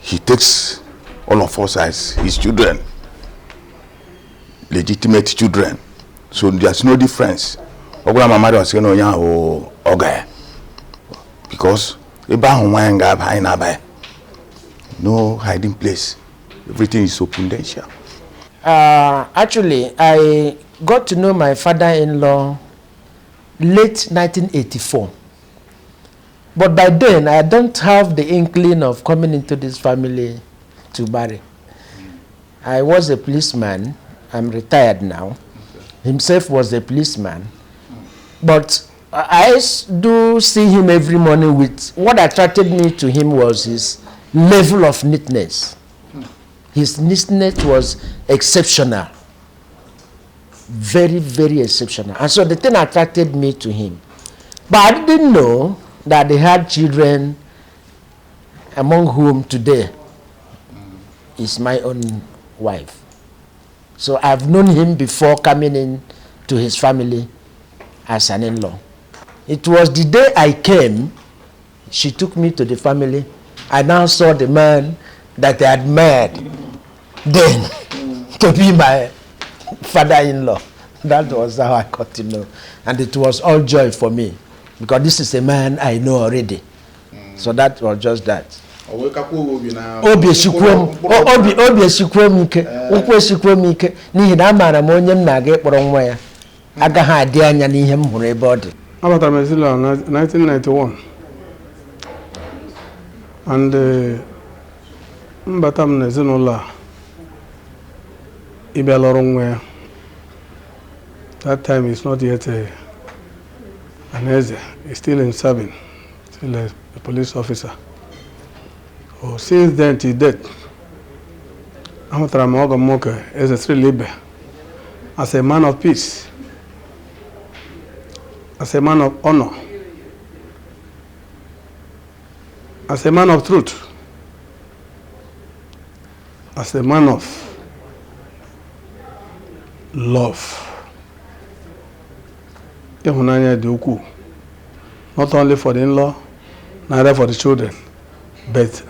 He takes all of us as his children, legitimate children. So there's no difference. Ọ gwara ma mmadụ ọsị na onye ahụ ọga ya, because ebe ahụ nwaanyị ga-aba, anyị na-aba ya. No hiding place. Everything is open. Actually, I got to know my father-in-law late 1984. But by then, I don't have the inkling of coming into this family to marry. I was a policeman. I'm retired now. Himself was a policeman. But I do see him every morning with, what attracted me to him was his level of neatness. His neatness was exceptional. Very, very exceptional. And so the thing attracted me to him. But I didn't know that they had children, among whom today is my own wife. So I've known him before coming in to his family as an in-law. It was the day I came, she took me to the family. I now saw the man that I admired then to be my father-in-law. That was how I got to know. And it was all joy for me, because this is a man I know already. So that was just that. Obi esikwuo m ike, ụkwụ esikwuo m ike, n'ihi na amaara m onye m na-aga ịkpọrọ nwa ya agaghị adị anya n'ihe m hụrụ ebe ọ dị. Abatara m ezinụlọ na 1991, and mbata m n'ezinụlọ a ịbịa lọrọ nwa ya. That time is not yet an eze, he's still in serving, still a police officer. So since then till death, ahụtara m ọgọ m nwoke Eze Cyril Ibe as a man of peace, as a man of honor, as a man of truth, as a man of love. Ịhụnanya dị ukwuu, not only for the in-law, neither for the children, but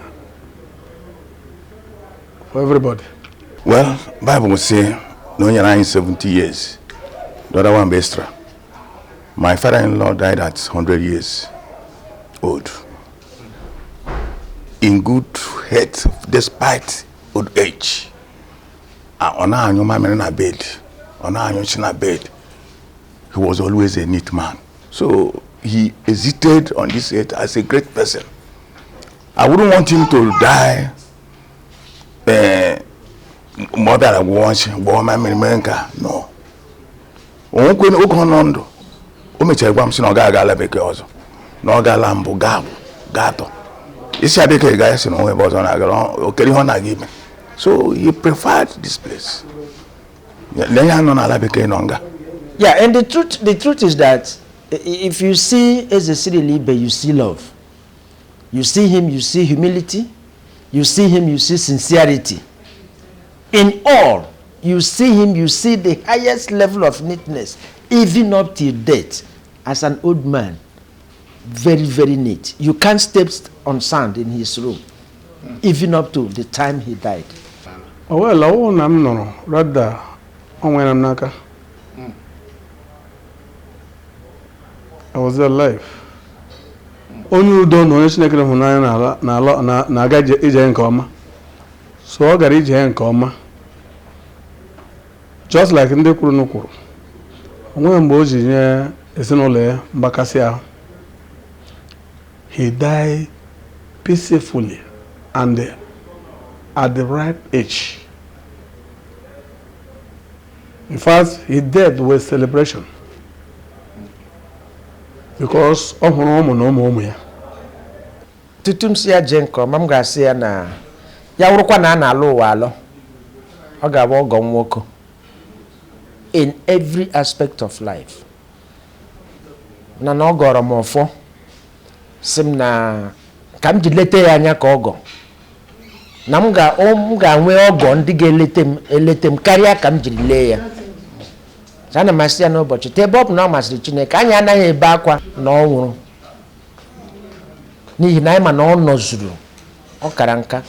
for everybody. Well, Bible will say, no, you're 70 years. The other one extra. My father-in-law died at 100 years old. In good health, despite old age. Ọ na-anyụ mamịrị na bed, ọ na-anyụ nsị na bed. He was always a neat man, so he existed on this earth as a great person. I wouldn't want him to die. Mgbe ọ bịara gwụọ nsị, gwọọ mamịrị, mee nka no onwekwe oge ọ nọ ndụ, o mechara gwa m sị na ọ gaghị aga ala bekee ọzọ, na ọ gaala mbụ, gaa abụ, gaa atọ. Isi adịka ga ya sị na onwe ebe ọzọ na-agara okere ihe ọ na-aga ime. So he preferred this place. Lee ya nọ n'ala bekee nọ nga. Yeah, and the truth is that if you see Eze Cyril Ibe, you see love. You see him, you see humility. You see him, you see sincerity. In all, you see him, you see the highest level of neatness, even up till death, as an old man. Very, very neat. You can't step on sand in his room, even up to the time he died. Well, ọwụ na m nụrụ rather ọ nwere m n'aka. I was alive. Onye udo na onye Chineke hụrụ n'anya na-aga ije nke ọma. So ọ gara ije nke ọma. Just like ndị kwuru n kwuru. O nweghị mgbe o ji nye ezinụlọ ya mgbakasị ahụ. He died peacefully and at the right age. In fact, he died with celebration because ọ hụrụ ụmụ na ụmụ ụmụ ya. Tutu m si ya jee nke ọma, m ga-asị ya na ya wụrụkwa na a na-alụ ụwa alụ, ọ ga-abụ ọgọ m nwoke in every aspect of life, na ọ gọrọ m ọfọ, si m na ka m ji leta ya anya ka ọgọ na m ga-enwe ọgọ ndị ga-elete m elete m karịa ka m jiri lee ya. So ana m asị ya n'ụbọchị taa, ebe ọ bụ na ọ masịrị Chineke, anyị anaghị ebe akwa na ọ nwụrụ, n'ihi na anyị ma na ọ nọzuru, ọ kara nka.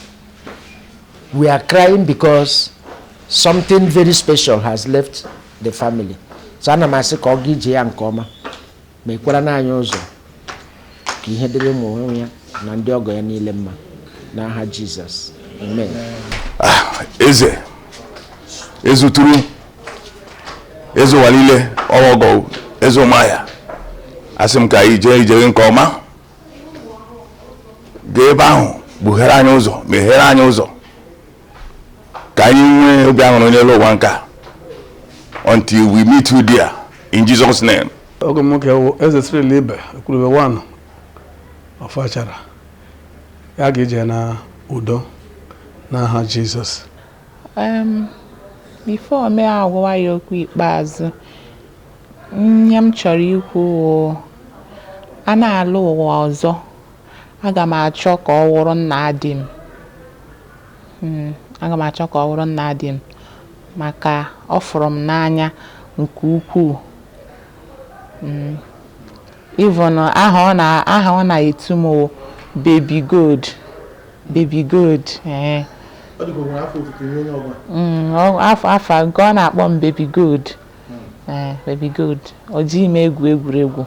We are crying because something very special has left the family. So ana m asị ka ọ gaa ije ya nke ọma, ma ekwara n'anya ụzọ ka ihe dịrị ụmụ onwe ya na ndị ọgọ ya niile mma, n'aha Jizọs, amen. Eze ezuturu eze ụwa niile, ọghọgọ eze ụmụahịa, asị m ka anyị jee ije nke ọma, gaa ebe ahụ gbughere anyị ụzọ, meghere anyị ụzọ ka anyị nwee obi aṅụrị n'elu ụwa nka, until we meet you there, in Jesus' name. Ọgọ m nwoke wụ Eze Cyril Ibe Ekwulube one of Achara. Ya ga-eje na udo n'aha Jizọs. Before me agwawa ya okwu ikpeazụ, ihe m chọrọ ikwu wụ, a na-alụ ụwa ọzọ, aga m achọ ka ọ wụrụ nna di m. Aga m achọ ka ọ wụrụ nna di m maka ọ fụrụ m n'anya nke ukwuu. Even aha ọ na-etu m wụ Baby Gold, Baby Gold, ee. Afọ nke ọ na-akpọ m Baby Gold, ee, Baby Gold. O jighị m egwu egwuregwu.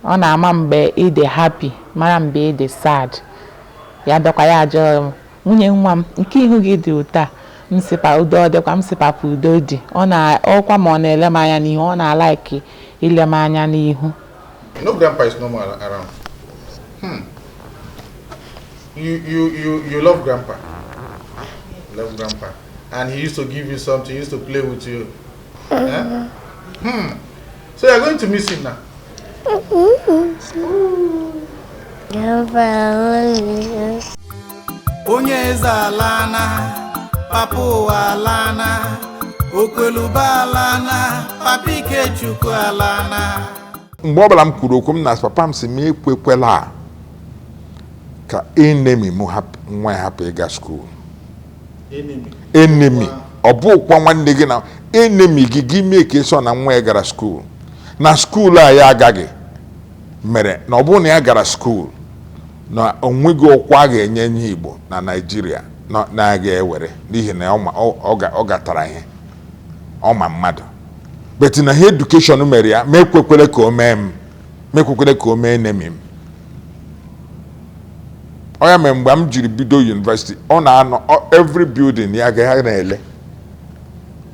Ọ na-ama mgbe ị dị happy, mara mgbe ị dị sad. Ya bịakwa, ya ajụọ m, "Nwunye nwa m, nke ihu gị dị ụtọ a?" M sịpa udo ọ dịkwa, m sị papa udo dị. Ọ na ọkwa ma ọ na-ele m anya n'ihu, ọ na-alike ile m anya n'ihu. You know, Grandpa is no more around. You love Grandpa. You love Grandpa. And he used to give you something, he used to play with you. Eh? So you're going to miss him now. Grandpa. Onye eze alana, papa ụwa alana, okweluba alana, papa Ikechukwu alana. Mgbe ọbụla m kwuru okwu, m na papa m si m ekwekwela ka enemy m hapụ nwa ya hapụ ịga school. Enemy, ọ bụkwa nwanne gị na enemy gị, gị mee ka ịsọ na nwa ya gara school, na school a ya agaghị mere na ọ bụrụ na ya gara school na onweghị ọkwa a ga-enye nye Igbo na Naịjirịa na-aga ewere, n'ihi na ọ gatara ihe ọ ma mmadụ but na ha education mere ya. Ma ekwekwere ka o mee m, ma ekwekwere ka o mee enemy m. Ọ ya mere mgbe m jiri bido university, ọ na-anọ every building ya ga na-ele.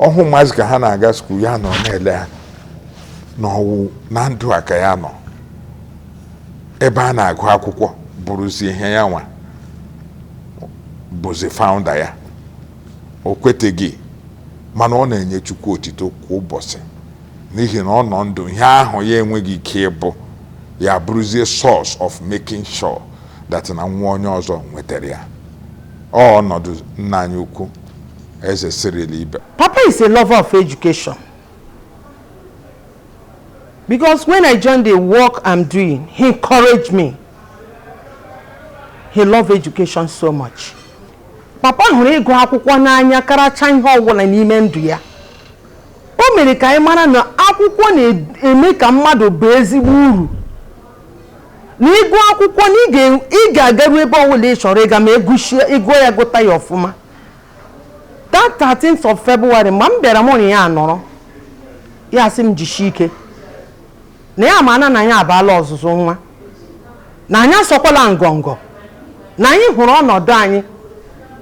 Ọhụ maazị ka ha na-aga school, ya nọ na-ele ha n'ọwụ na ndụ a ka ya nọ ebe a na-agụ akwụkwọ, bụrụzi ihe ya nwa bụzi founder ya. O kweteghị, mana ọ na-enye Chukwu otito kwa ụbọchị n'ihi na ọ nọ ndụ. Ihe ahụ ya enweghị ike ịbụ ya bụrụzie source of making sure that na nwa onye ọzọ nwetara ya. Ọ ọnọdụ nna anyị ukwu, Eze Cyril Ibe. Papa is a lover of education. Because when I joined the work I'm doing, he encouraged me. He loved education so much. Papa hụrụ ịgụ akwụkwọ n'anya karacha ihe ọbụla n'ime ndụ ya. O mere ka anyị mara na akwụkwọ na-eme ka mmadụ bụ ezigbo uru. Na ịgụ akwụkwọ na ị ga-agaru ebe ọbụla ị chọrọ ịga ma ịgụọ ya, gụta ya ọfụma. That 13th of February, mgbe m bịara, mụ na ya nọrọ, ya sị m jisie ike, na ya ma na ya abaala ọzụzụ nwa, na anyị asọkwala ngọngọ, na anyị hụrụ ọnọdụ anyị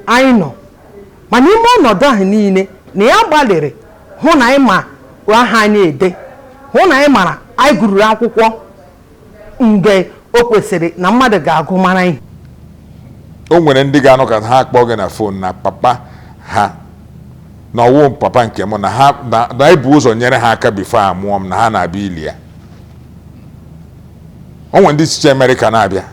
anyị nọ, ma n'ime ọnọdụ ahụ niile na ya gbalịrị hụ na anyị ma aha anyị ede, hụ na anyị mara anyị gụrụrụ akwụkwọ mgbe o kwesịrị na mmadụ ga-agụ mara ihe. O nwere ndị ga-anọ ka ha akpọ gị na phone na papa ha na ọwụ papa nke m na ha na ebu ụzọ nyere ha aka before amụọ m, na ha na-abịa ili ya. O nwere ndị sicha Amerịka na-abịa.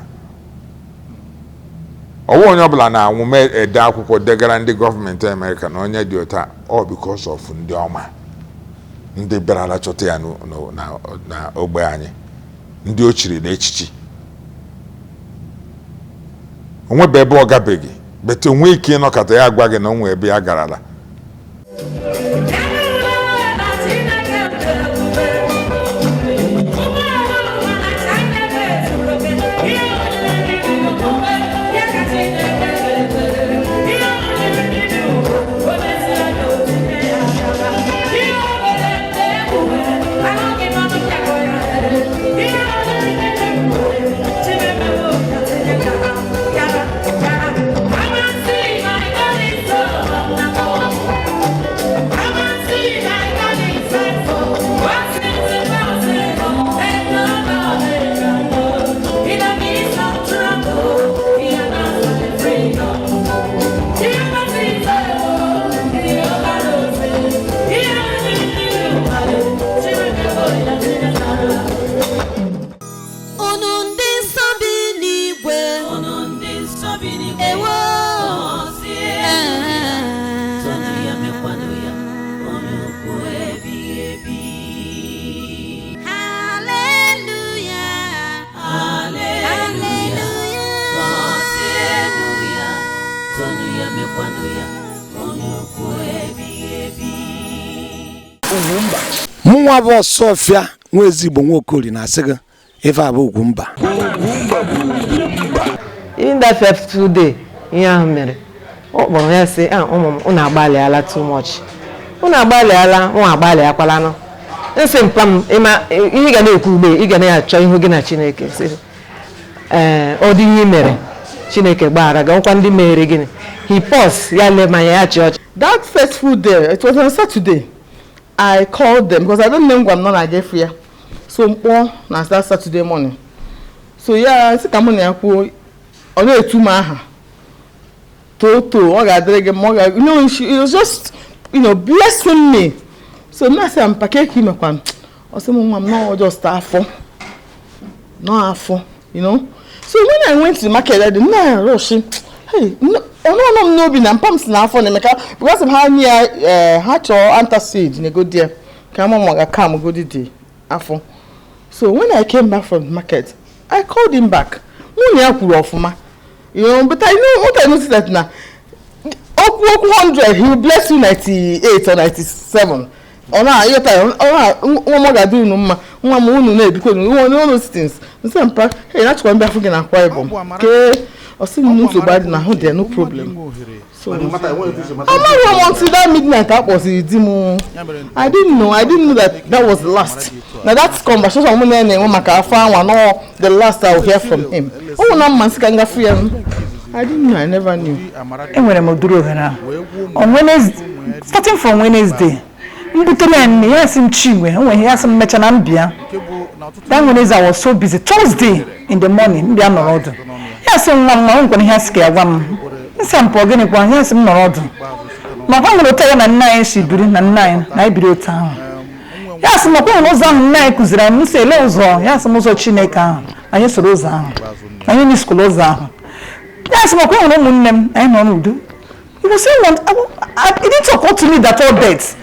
Ọwụ onye ọbụla na-anwụ ma ede akwụkwọ degara ndị gọọmenti Amerịka na onye dị otu a. Ọ because of ndị ọma, ndị bịarala chọta ya na ogbe anyị, ndị o chiri na echichi. Onwebe ebe ọ gabeghị bete onwe ike ịnọkọta ya gwa gị na onwe ebe ya garala. Unu ndị nsọ bi n'igwe, Unu ndị nsọ bi n'igwe, ewo. Gọzie ya, tonu ya, mekwanụ ya onye ukwu ebighị ebi. Haleluya. Haleluya, gọzienụ ya, tonu ya, mekwanụ ya onye ukwu ebighị ebi. Mụnwa bụ Ọsọfịa nwa Ezigbo Nwaokori na-asị gị ife a bụ Ugwumba. In that first day ihe ahụ mere, ọ kpọrọ ya sị, "Ah, ụmụ m, unu agbalịala too much, unu agbalịala, mụ agbalịakwalanụ." Nsị mpa m, ịma ihe ị ga na-ekwu ugbe, ị ga na-achọ ihu gị na Chineke, sị ee, ọ dị ihe i mere, Chineke gbaghara gị, ọkwa ndị mere gịnị. He pause, ya lee m anya, ya chị ọchị. That fateful day, it was on Saturday, I called them because I don't know I'm not na ya. So mkpọ na that Saturday morning. So ya sị ka mụ na ya kwuo, ọ na-etu m aha. Too too, ọ ga-adịrị gị mma, ọ ga, it was just blessing me. So m na-asị ya, mpa, ka imekwa? Ọ sị m, nwa m, no, just afọ. No afọ. So when I went to the market, I did not rush. Hey, no, ọnụ m n'obi na mpa m si n'afọ na-emeka because of ha nye ha chọọ antacid na-egodi ya ka ama ma ga calm godi dị afọ. So when I came back from the market, I called him back. Mụ na ya kwuru ọfụma, but I know what I noticed, that na okwu okwu 100, he will bless you 98 or 97. Ọ na-ayọta, ọ na nwa m, ọ ga-adị unu mma, nwa m, unu na-ebikwa unu nwa all those things. Nsị mpa, hey, na-achọkwa mbịa afọ gị na Akwa Ibom kee. Ọ sị m nsogbu adị na ahụ dị, no problem. So amaghị m until that midnight a kpọsịrị di m. I didn't know that that was the last na that conversation mụ na ya na-enwe maka afọ anwa, no, the last I will hear from him. Ọ nwụ na mma nsị ka m gafu ya. I didn't know, I never knew. Enwere m ụdịrị ohere ahụ on Starting from Wednesday, m butere ya nne ya, sị m, "Chinwe, o nwere ihe." Ya sị m mecha na m bịa. That Wednesday I was so busy. Thursday in the morning, m bịa nọrọ ọdụ. Ya sị m, "Nwa m, nwa m, nkwere ihe a sị ka ya gwa m." Nsị m, "Pụọ, gịnịkwa?" Ya sị m nọrọ ọdụ, ma kwa nwere otu ya na nne anyị si biri, na nne anyị na anyị biri otu ahụ. Ya sị m, "Ọkwa nwere ụzọ ahụ nne anyị kụziri anyị." M sị, "Ele ụzọ?" Ya sị m, "Ụzọ Chineke ahụ, anyị soro ụzọ ahụ, anyị miskụlụ ụzọ ahụ." Ya sị m, "Ọkwa nwere ụmụnne m, anyị nọ n'udo." He was saying one, it didn't occur to me that all death.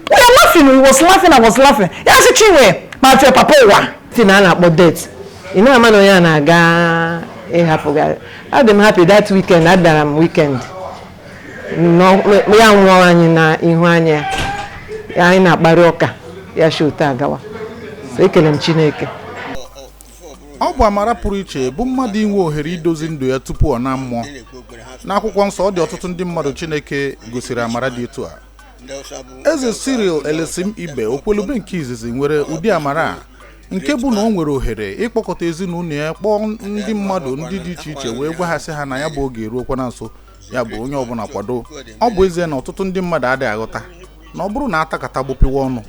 We are laughing, he was laughing, I was laughing. Ya sị, "Chinwe, ma fie papa ụwa." Si na a na-akpọ death, ị na-ama na onye a na-aga ịhapụ gị. Adị m happy that weekend, adara m weekend. Ya nwụọ anyị na ihu anya ya, anyị na-akparị ụka ya shi otu agawa. So ekele m Chineke. Ọ bụ amara pụrụ iche bụ mmadụ inwe ohere idozi ndụ ya tupu ọ na mmụọ. N'akwụkwọ nsọ, ọ dị ọtụtụ ndị mmadụ Chineke gosiri amara dị etu a. Eze Cyril Elesim Ibe Okwelube nke izizi nwere ụdị amara a, nke bụ na o nwere ohere ịkpọkọta ezinụlọ ya, kpọọ ndị mmadụ ndị dị iche iche, wee gwa ha sị ha na ya bụ oge eruokwa na nso, ya bụ onye ọbụla kwado. Ọ bụ ezie na ọtụtụ ndị mmadụ adịghị aghọta na ọ bụrụ na atakata gbụpịwa ọnụ,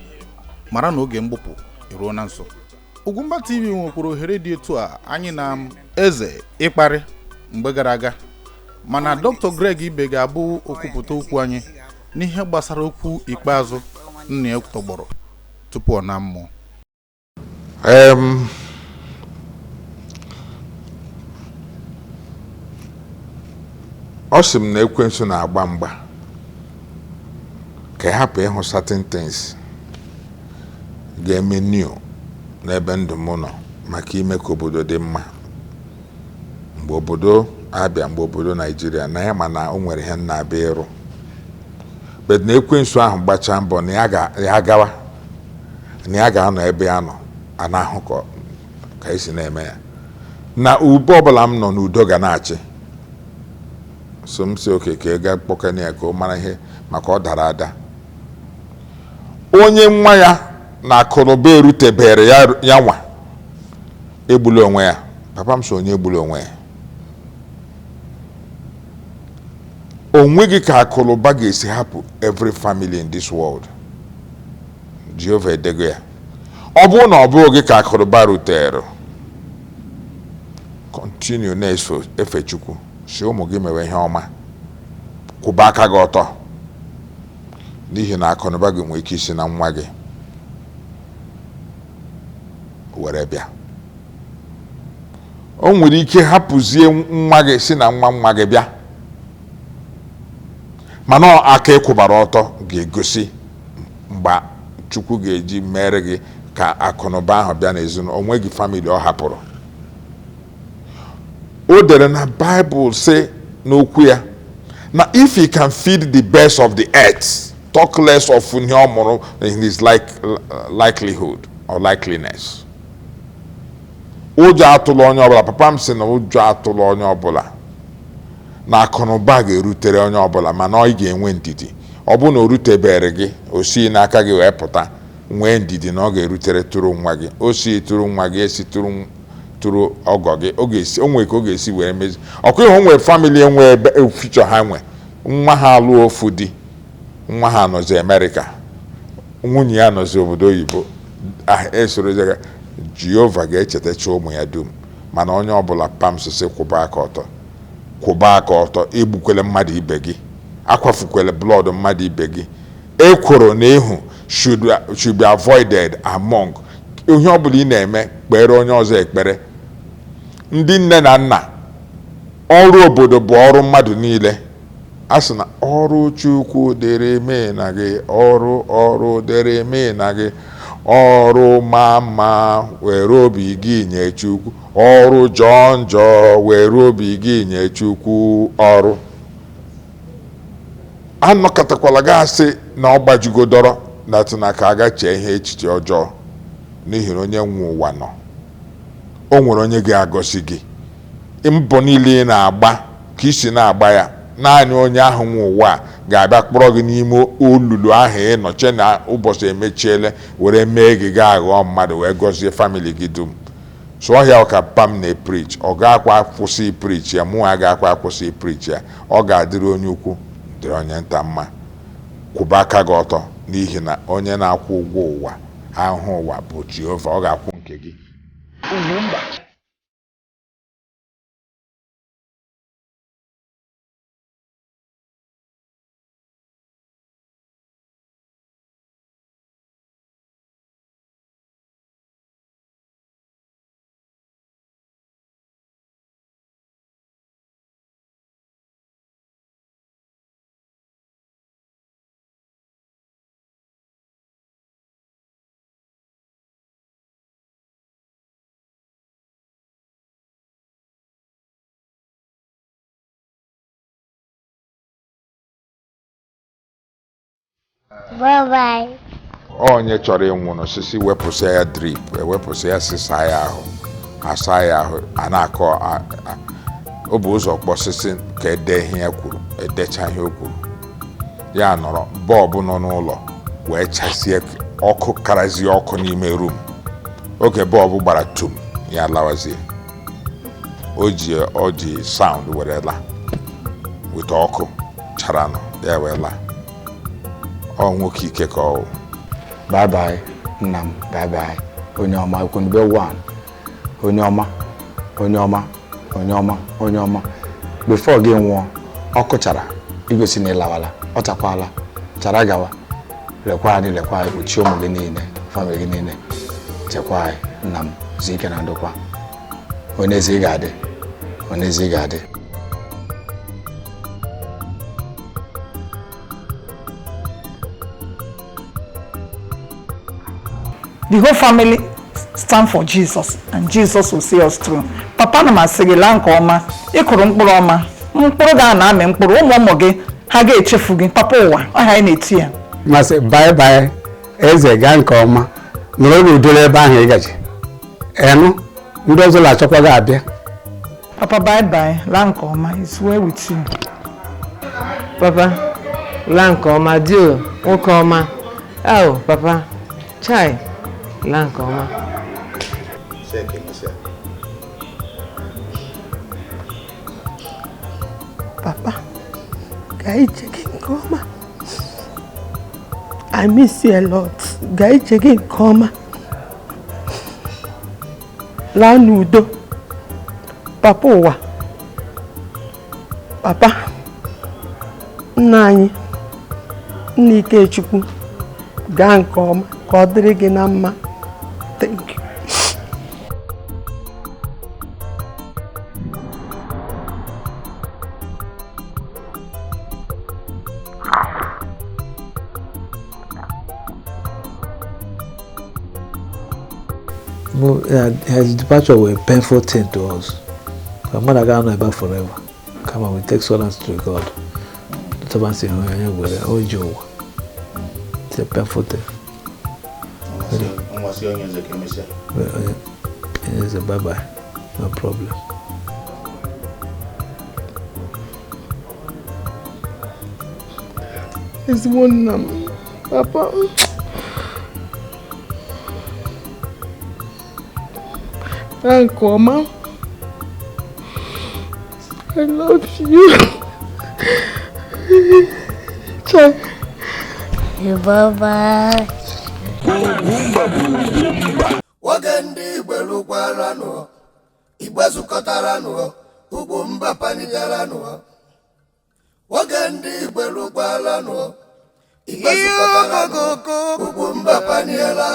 mara na oge mgbupụ eruo na nso. Ugwumba TV nwekwara ohere dị etu a anyị na eze ịkparị mgbe gara aga, mana Dr. Greg Ibe ga-abụ okwupụta okwu anyị n'ihe gbasara okwu ikpeazụ nna ya tọgbọrọ tupu ọ na mmụọ. Ọ sị m na ekwensu na-agba mgba ka ị hapụ ịhụ certain things ga-eme new n'ebe ndụ m nọ maka ime ka obodo dị mma mgbe obodo abịa, mgbe obodo Naijiria na ya, ma na o nwere ihe m na-abịa ịrụ, but na ekwensu ahụ gbachaa mbọ na ya gawa, na ya ga-anọ ebe ya nọ a na-ahụ ka esi na-eme ya, na ube ọbụla m nọ n'udo ga na-achị. So m si oke ka ị ga kpọkene ya ka ọ mara ihe maka ọ dara ada. Onye nwa ya na akụnụba erutebere ya, ya nwa egbula onwe ya. Papa m so onye egbula onwe ya. O nweghị ka akụnụba ga-esi hapụ every family in this world. Jehova edego ya. Ọ bụrụ na ọ bụghị gị ka akụnụba rutere, continue na-eso efe Chukwu, si ụmụ gị mewe ihe ọma, kwụba aka gị ọtọ, n'ihi na akụnụba gị nwere ike isi na nwa gị were bịa. O nwere ike hapụzie nwa gị si na nwa nwa gị bịa, mana ọ aka ịkwụbara ọtọ ga-egosi mgbe Chukwu ga-eji mere gị ka akụnụba ahụ bịa n'ezinụlọ onwe gị, family ọ hapụrụ. O dere na Baịbụl sị n'okwu ya na if he can feed the birds of the earth, talk less of ihe ọ mụrụ in his likelihood or likeliness. Ụjọ atụla onye ọbụla. Papa m sị na ụjọ atụla onye ọbụla, na akụnụba ga-erutere onye ọbụla, mana ọ ga-enwe ndidi. Ọ bụrụ na o rutebere gị, o si n'aka gị wee pụta, nwee ndidi na ọ ga-erutere tụrụ nwa gị, o si tụrụ nwa gị, esi tụrụ tụrụ ọgọ gị, ọ ga-esi o nwee ka ọ ga-esi were mezi ọkụ ịhụ. Nwee family enwe ebe future ha nwe nwa ha alụọ ofu di, nwa ha nọzi Amerịka, nwunye ya nọzi obodo oyibo, esorozi. Jehova ga-echetacha ụmụ ya dum. Mana onye ọbụla, pamsisi, kwụba aka ọtọ, kwụba aka ọtọ. Egbukwele mmadụ ibe gị, akwafukwele blood mmadụ ibe gị. Ekworo na ịhụ should be avoided among ihe ọbụla ị na-eme. Kpere onye ọzọ ekpere. Ndị nne na nna, ọrụ obodo bụ ọrụ mmadụ niile. A sị na ọrụ Chukwu dịrị mee na gị, ọrụ dịrị mee na gị, ọrụ ma mma, were obi gị nye Chukwu, ọrụ jọọ njọ, were obi gị nye Chukwu. Ọrụ anọkọtakwala gị asị na ọ gbajugodoro na tụna ka aga chee ihe echiche ọjọọ, n'ihi na onye nwe ụwa nọ, o nwere onye ga-agọzi gị. Mbọ niile ị na-agba, ka isi na-agba ya, naanị onye ahụ nwe ụwa a ga-abịa kpọrọ gị n'ime olulu ahụ ị nọ che na ụbọchị emechiele, were mee gị gaa ghọọ mmadụ, wee gọzie family gị dum. So ọhịa ka pam na-epreach, ọ ga-akwa akwụsị preach ya, mụ aga-akwa akwụsị preach ya. Ọ ga-adịrị onye ukwu, dịrị onye nta mma. Kwụba aka gị ọtọ, n'ihi na onye na-akwụ ụgwọ ụwa ahụhụ ụwa bụ Jehova, ọ ga-akwụ nke gị. Ugwumba. Bye bye. Onye chọrọ ịnwụ n'osisi wepụsịa ya drip, ewepụsịa ya, sịsa ya ahụ, asa ya ahụ, a na-akọ o bụ ụzọ kpọsịsị ka ede ihe ya kwuru, edecha ihe o kwuru, ya nọrọ bulb nọ n'ụlọ wee chasie ọkụ, karazie ọkụ n'ime room. Oge bulb gbara tum, ya lawazie. O ji sound were la weta ọkụ charanụ, ya wee laa. Ọ nwoke ike ka ọ wụ. Bye bye, nna m, bye bye. Onye ọma, Ekwunube one. Onye ọma, onye ọma, onye ọma, onye ọma. Before gị nwụọ, ọkụ chara igosi na ịlawala, ọ chakwala, chara gawa. Lekwa anyị, lekwa anyị, kpuchie ụmụ gị niile, family gị niile. Chekwa anyị, nna m, zuo ike na ndokwa. Onye ezi ị ga-adị, onye ezi ị ga-adị. The whole family stand for Jesus, and Jesus will see us through. Papa, na m asị gị laa nke ọma. Ị kụrụ mkpụrụ ọma, mkpụrụ ga na-amị mkpụrụ. Ụmụ ụmụ gị ha ga-echefu gị. Papa ụwa, ọha anyị na-eti ya. Masị bye bye, eze, gaa nke ọma, nọrọ n'udo ebe ahụ ị gaji enụ ndị ọzọ na-achọkwa gị abịa. Papa, bye bye, laa nke ọma. It's well with you. Papa, laa nke ọma, dio nwoke ọma. Oh, papa, chai, laa nke ọma. Sị ka emesịa. Papa, gaa ije gị nke ọma. I miss you a lot. Gaa ije gị nke ọma. Laa n'udo. Papa ụwa. Papa, nna anyị, nna Ikechukwu, gaa nke ọma, ka ọ dịrị gị na mma. Thank you. His departure was a painful thing to us. My mother got on about forever. Come on, we take solace to God. It's a painful thing. Nwa sị onye eze ka emesịa. It's a bye bye. No problem. Ezigbo nna m, papa, laa nke ọma. I love you. Chai. Bye bye. Nwoke ndị Igbo lụkwaranụ, Igbo zukọtaranụ, Ugwumba panigaranụ. Nwoke ndị Igbo lụkwaranụ, Igbo zukọtaranụ, Ugwumba paniela.